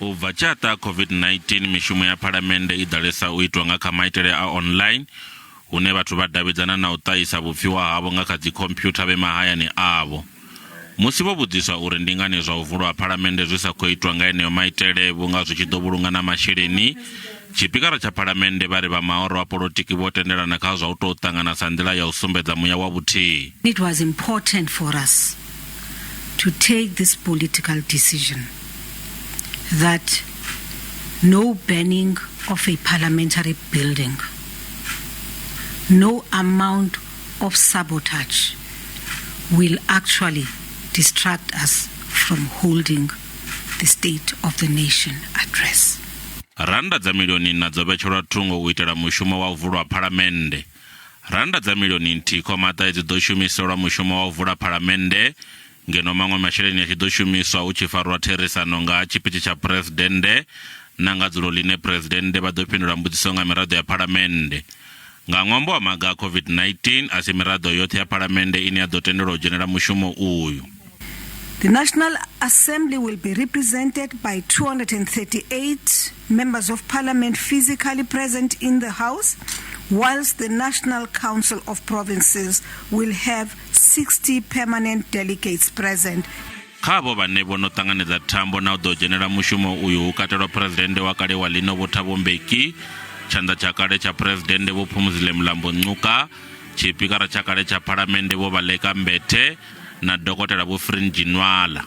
U bva tshe ha ṱaha COVID-19, mishumo ya Phalamennde i ḓalesa u itwa nga kha maitele a online, hune vhathu vha davhidzana na u ṱahisa vhupfiwa havho nga kha dzikhomphyutha vhe mahayani avho. Musi vho vhudziswa uri ndi ngani zwa u vulwa ha Phalamennde zwi sa khou itwa nga eneo maitele vhunga zwi tshi ḓo vhulunga na masheleni, tshipikara tsha Phalamennde vha ri vha mahoro a polotiki vho tendelana kha zwa u tou ṱangana sa nḓila ya u sumbedza muya wa vhuthihi. It was important for us to take this political decision that no banning of a parliamentary building, no amount of sabotage will actually distract us from holding the State of the Nation address. Rannda dza milioni nṋa dzo vhetshelwa thungo u itela mushumo wa u vulwa ha Phalamennde. Rannda dza milioni nthihi khoma ṱahe dzi ḓo shumiselwa mushumo wa u vula Phalamennde, ngeno maṅwe masheleni a tshi ḓo shumiswa hu tshi farwa therisano nga ha tshipitshi tsha Phresidennde na nga dzulo ḽine Phresidennde vha ḓo fhindula mbudziso nga miraḓo ya Phalamennde. Nga ṅwambo wa maga a COVID-19, a si miraḓo yoṱhe ya Phalamennde ine ya ḓo tendelwa u dzhenela mushumo uyu. The National Assembly will be represented by 238 members of parliament physically present in the House, whilst the National Council of Provinces will have 60 permanent delegates present. Kha avho vhane vho no ṱanganedza thambo na u ḓo dzhenela mushumo uyu hu katelwa Phresidennde wa kale wa ḽino Vho Thabo Mbeki, tshanḓa tsha kale tsha Phresidennde Vho Phumzile Mlambo Ngcuka, Tshipikara tsha kale tsha Phalamennde Vho Baleka Mbete na Dokotela Vho Frene Ginwala.